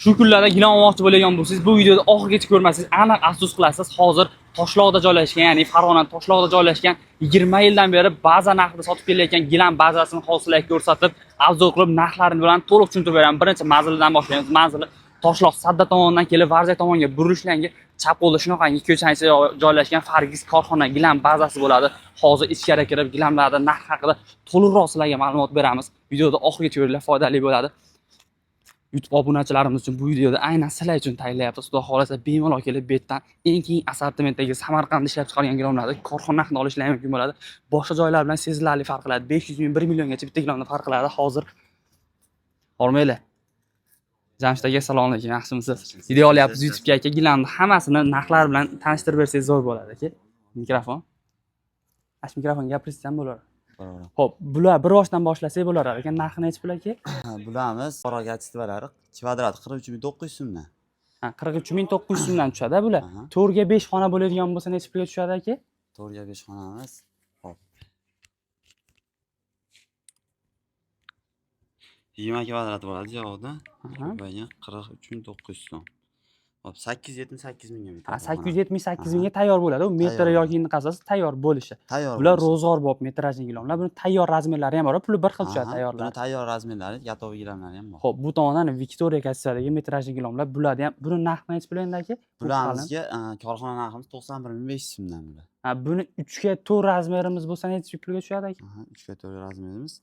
Shu kunlarda gilam olmoqchi bo'lgan bo'lsangiz, bu videoni oxirigacha ko'rmasangiz, aniq afsus qilasiz. Hozir Toshloqda joylashgan, ya'ni Farg'ona Toshloqda joylashgan 20 yildan beri baza narxida sotib kelayotgan gilam bazasini hozir sizlarga ko'rsatib, обзор qilib, narxlarini bilan to'liq tushuntirib beraman. Birinchi manzilidan boshlaymiz. Manzili Toshloq Sadda tomonidan kelib, Varza tomonga burilishlarga chap qo'lda shunaqangi ko'chani ichida joylashgan Fargiz korxona gilam bazasi bo'ladi. Hozir ichkari kirib, gilamlarni narx haqida to'liqroq sizlarga ma'lumot beramiz. Videoda oxirigacha ko'ringlar, foydali bo'ladi. YouTube obunachilarimiz uchun bu videoda aynan sizlar uchun tayyorlayapmiz. Xudo xohlasa bemalol kelib bu yerdan eng keng assortimentdagi Samarqandda ishlab chiqargan gilamlarni korxona narxida olishlar mumkin bo'ladi. Boshqa joylar bilan sezilarli farq qiladi. 500 ming, 1 milliongacha bitta gilamda farq qiladi. Hozir hormanglar. Jamshid aka, assalomu alaykum, yaxshimisiz? Video olyapmiz YouTube'ga aka, gilamni hammasini narxlari bilan tanishtirib bersangiz zo'r bo'ladi aka. Mikrofon. Mana shu mikrofonga gapirsangiz ham bo'ladi. Xo'p, bular bir boshdan boshlasak bo'lar ekan. Narxi nechi pul aka? Bularimiz qora качество lari kvadrat 43 900 so'mdan. Ha, 43 900 so'mdan tushadi bular. Aha. 4 ga 5 xona bo'ladigan bo'lsa nechi pulga tushadi aka? 4 ga 5 xonamiz. Hop. 20 kvadrat bo'ladi javobda. Aha. Ko'paygan 43 900 so'm. Hop, 878 mingga Ha, bitadi. 878 Aha. mingga tayyor bo'ladi. U metri Tayyor yoki qasasi tayyor bo'lishi. Tayyor. Bular bo'lishi. ro'zg'orbop metrajli gilamlar. Buni tayyor razmerlari ham bor, puli bir xil tushadi Aha, tayyorlar. Buni tayyor razmerlari, готовый gilamlari ham bor. Xo'p, bu tomondan Victoria качество dagi metrajli gilamlar, bularni ham buni narxi nechi pul endi aka? Bu qalin. Bularımizga korxona narximiz 91 500 so'mdan bular. Ha, buni 3 ga 4 razmerimiz bo'lsa nechi pulga tushadi aka? Aha, 3 ga 4 razmerimiz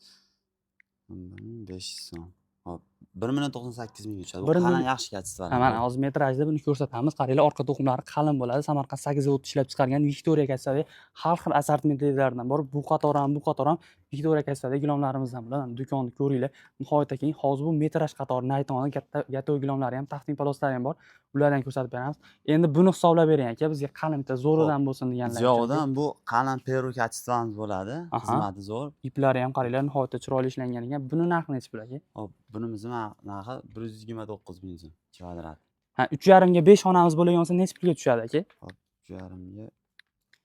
1500 so'm. Hop, 1 million 98 mingga tushadi. Bu Bir qalin million- yaxshi качество lari. Ha, mana hozir metrajda buni ko'rsatamiz. Qaranglar, orqa to'qimlari qalin bo'ladi. Samarqand 8 zavod ishlab chiqargan Victoria качество dagi har xil assortimentlaridan bor. Bu qator ham, bu qator ham Victoria качество dagi gilamlarimizdan bo'ladi. Mana do'konni ko'ringlar. Nihoyatda keng. Hozir bu metraj qatori naytoni katta готовый gilamlari ham, tafting poloslari ham bor. Ulardan ko'rsatib beramiz. Endi buni hisoblab bering aka, bizga qalin bitta zo'ridan bo'lsin deganlar uchun. Ziyog'idan bu qalin peru качество miz bo'ladi. Aha. Xizmati zo'r. Iplari ham qaranglar, nihoyatda chiroyli ishlangan ekan. Buni narxi nechi pul aka? Hop, bunimizni narxi 129 ming so'm kvadrat. Ha, 3,5 ga 5 xonamiz bo'ladigan bo'lsa nechi pulga tushadi aka? 3,5 ga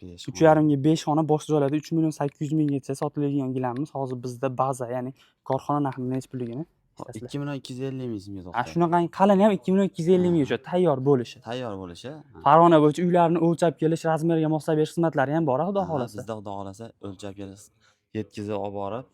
5. 3,5 ga 5 xona boshqa joylarda 3 million 800 minggacha sotiladigan gilamimiz hozir bizda baza, ya'ni korxona narxi nechi pulligini eshitасizlar. 2 million 250 ming so'mga Ha, to'xtadi. shunaqangi qalini ham 2 million 250 mingga tushadi, tayyor bo'lishi. Tayyor bo'lishi. Ha. Farg'ona bo'yicha uylarni o'lchab kelish, razmerga moslab berish xizmatlari ham bor, xudo Ha, xohlasa. Bizda xudo xohlasa o'lchab kelish, yetkazib olib borib,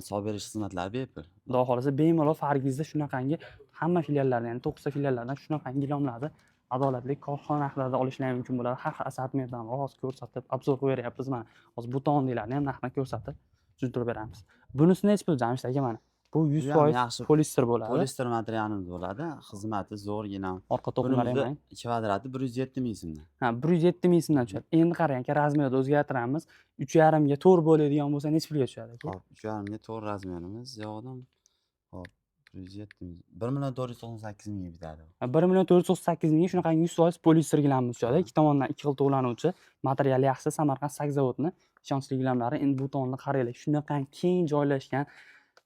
solib berish xizmatlari bepul. Xudo xohlasa bemalol Fargizda shunaqangi hamma filiallardan, ya'ni 9 ta filiallardan shunaqangi gilamlarni adolatli korxona narxlarida olishlari mumkin bo'ladi. Har xil assortimentdan bor. Hozir ko'rsatib, обзор qilib beryapmiz mana. Hozir bu tomondagilarni ham narxini ko'rsatib tushuntirib beramiz. Bunisi nechi pul Jamshid aka mana? Bu Bu ham 100% yaxshi poliester bo'ladi. Poliester materialimiz bo'ladi. Xizmati zo'r gilam. Orqa to'qimlari ham Bunimizni kvadrati 107 ming so'mdan. Ha, 107 ming so'mdan tushadi. Endi qarang aka, razmerni o'zgartiramiz. 3,5 ga 4 bo'ladigan bo'lsa nechi pulga tushadi aka? Hop, 3,5 ga 4 razmerimiz yo'qdan. Hop, 107 ming. 1 million 498 mingga bitadi. Ha, 1 million 498 mingga shunaqangi 100% poliester gilamimiz tushadi. Ikki tomondan ikki xil to'g'lanuvchi, materiali yaxshi, Samarqand 8 zavodni ishonchli gilamlari. Endi bu tomonni qaranglar, shunaqangi keng joylashgan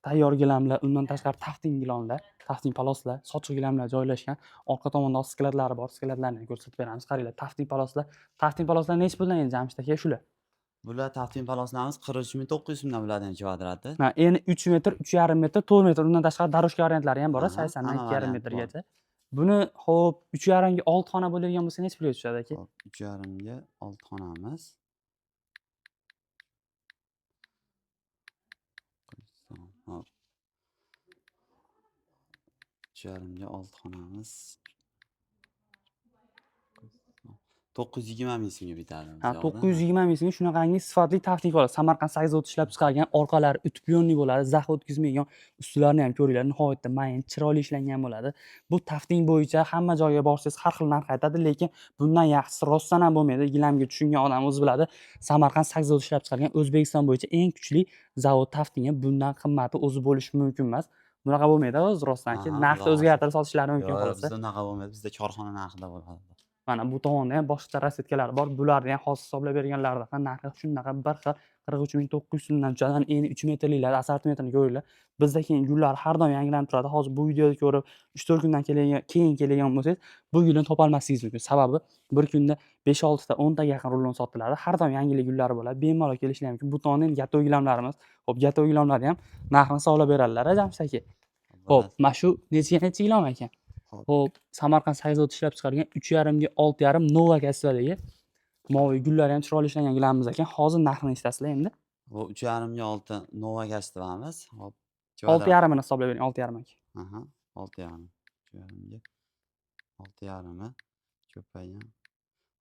tayyor gilamlar, undan tashqari tafting gilamlar, tafting paloslar, sochiq gilamlar joylashgan. Orqa tomonda skladlari bor, skladlarni ham ko'rsatib beramiz. Qaranglar, tafting paloslar. Tafting paloslar nechi puldan endi Jamshid aka shular? Bular tafting paloslarimiz 43 900 so'mdan bularning kvadrati. Ha, endi 3 metr, 3,5 metr, 4 metr, undan tashqari дорожка variantlari ham bor, Aha, 80 dan hamma 2,5 variant bor. metrgacha. Buni xo'p, 3,5 ga 6 xona bo'ladigan bo'lsa nechi pulga tushadi aka? Hop, 3,5 ga 6 xonamiz. Hop. 3,5 ga 6 xonamiz. 920 ming so'mga bitadi. Ha, 920 ming so'mga shunaqangi sifatli tafting bo'ladi. Samarqand 8 zavod ishlab chiqargan, orqalari утеплённый bo'ladi, zax o'tkazmaydigan, ustilarini ham ko'ringlar, nihoyatda mayin, chiroyli ishlangan bo'ladi. Bu tafting bo'yicha hamma joyga borsangiz har xil narx aytadi, lekin bundan yaxshisi rostdan ham bo'lmaydi. Gilamga tushungan odam o'zi biladi. Samarqand 8 zavod ishlab chiqargan O'zbekiston bo'yicha eng kuchli zavod taftingi, bundan qimmati o'zi bo'lishi mumkin emas. Bunaqa bo'lmaydi o'zi rostdan ki, Aha, narxni xudo xohlasa. o'zgartirib sotishlari mumkin Yo'q, xolos. bizda unaqa bo'lmaydi. Bizda korxona narxida bo'ladi. Mana bu tomonda ham boshqacha расцветка lari bor. Bularni ham hozir hisoblab berganlarida ham narxi shunaqa bir xil 43 900 so'mdan tushadi. Mana endi 3 metrliklar assortimentini ko'ringlar. Bizda keyin gullar har doim yangilanib turadi. Hozir bu videoni ko'rib 3-4 kundan keyin kelgan bo'lsangiz, bu gulni topolmasligingiz mumkin. Sababi bir kunda 5-6 ta, 10 taga yaqin rulon sotiladi. Har doim yangilik gullari bo'ladi. Bemalol kelishlari mumkin. Bu tomonda endi готовый gilamlarimiz. Xo'p, готовый gilamlarni ham narxini hisoblab beradilar, Jamshid aka. Xo'p, mana shu nechiga necha gilam ekan? Hop. Xo'p, Samarqand sag zavodi ishlab chiqargan 3,5 ga 6,5 Nova качество dagi moviy gullari ham chiroyli ishlangan gilamimiz ekan. Hozir narxini eshitasizlar endi. Bu 3,5 ga 6 Nova качество miz. Hop. 6,5 ini hisoblab bering, 6,5 aka. Aha, 6,5. 3,5 ga 6,5 ko'paygan.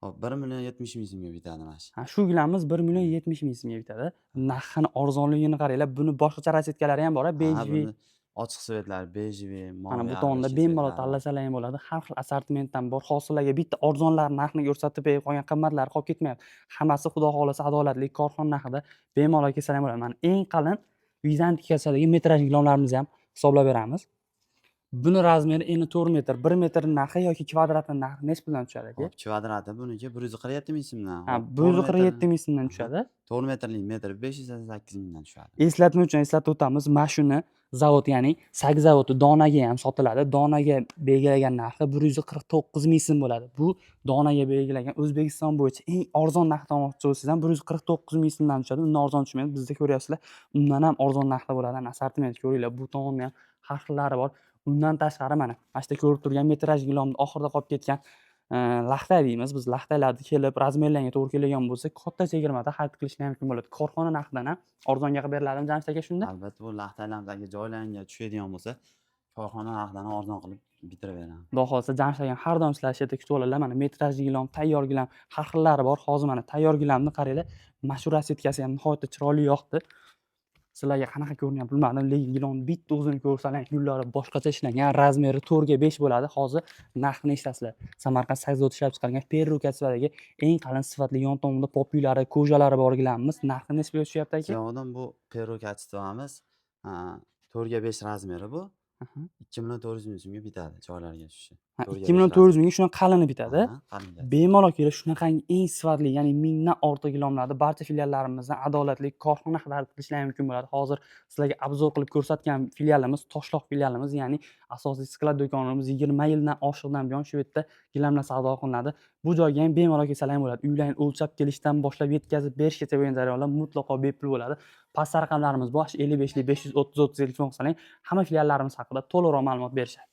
Hop, 1 070 000 so'mga bitadi mana shu. Ha, shu gilamimiz 1 070 000 so'mga bitadi. Narxini arzonligini qaranglar. Buni boshqacha расцветка lari ham bor, Ha, бежевый. Buni ochiq цвет lari бежевый, Mana moviy, bu tomonda aralashgan bemalol цвет lari bor. Tanlasalar ham bo'ladi. Har xil assortimentdan bor. Hozir bitta arzonlar narxini ko'rsatib berib, qolgan qimmatlari qolib ketmayapti. Hammasi, xudo xohlasa, adolatli korxona narxida bemalol kelsalar ham bo'ladi. Mana eng qalin vizantikasidagi metraj gilamlarimizni ham hisoblab beramiz. Buni размер i eni 4 metr, 1 metr narxi yoki kvadratni narxi nechi puldan tushadi, aka? Hop, kvadrati buniki 147 ming so'mdan. Ha, Hop, 4 147 ming so'mdan Aha. tushadi. 4 metrlik metri 588 mingdan tushadi. Eslatma uchun eslatib o'tamiz, mana shuni zavod, ya'ni sag zavodi donaga ham sotiladi. Donaga belgilagan narxi 149 ming so'm bo'ladi. Bu donaga belgilangan O'zbekiston bo'yicha eng arzon narxda olmoqchi bo'lsangiz ham 149 ming so'mdan tushadi. Undan arzon tushmaydi. Bizda ko'ryapsizlar, undan ham arzon narxda bo'ladi. Ana assortiment ko'ringlar, bu tomonda ham har xillari bor. Undan tashqari mana shu yerda ko'rib turgan metraj gilomni oxirida qolib ketgan laxta deymiz. Biz laxtalarni kelib размер larga to'g'ri keladigan bo'lsa, katta chegirmada xarid qilishni ham mumkin bo'ladi. Korxona narxidan ham arzonga qilib beriladimi, Jamshid aka, shunda? Albatta, bu laxtalarimiz joylariga tushadigan bo'lsa, korxona narxidan arzon qilib bitirib beramiz. Xudo xohlasa, Jamshid akam har doim sizlar shu yerda kutib oladilar. Mana metrajli gilam, tayyor gilam, har xillari bor. Hozir mana tayyor gilamni qaranglar. Mana shu расцветка si ham nihoyatda chiroyli yoqdi. Sizlarga qanaqa ko'rinyapti bilmadim, lekin gilonni bitta o'zini ko'rsalar, gullari boshqacha ishlangan, размер i 4 ga 5 bo'ladi. Hozir narxini eshitasizlar. Samarqand sag zavodi ishlab chiqargan Perru качество dagi eng qalin sifatli, yon tomonida попы lari, кожа lari bor gilamimiz narxi nechi pulga tushyapti, aka? Javobdan bu Peru качество miz 4 ga 5 размер i bu. 2 400 000 so'mga bitadi joylariga tushishi. Ha, 4 ga 2 5 400 mingga shunaqa qalini bitadi. Aha, qalin. Bemalol kelib shunaqangi eng sifatli, ya'ni mingdan ortiq gilomlarni barcha filiallarimizdan adolatli korxona xarid qilishlari mumkin bo'ladi. Hozir sizlarga обзор qilib ko'rsatgan filialimiz Toshloq filialimiz, ya'ni asosiy склад do'konimiz 20 yildan oshiqdan buyon shu yerda gilamlar savdo qilinadi. Bu joyga ham bemalol kelsalar ham bo'ladi. Uylarni o'lchab kelishdan boshlab yetkazib berishgacha bo'lgan jarayonlar mutlaqo bepul bo'ladi. Pastda raqamlarimiz bor, 55 530 30 telefon qilsalar hamma filiallarimiz haqida to'liqroq ma'lumot berishadi.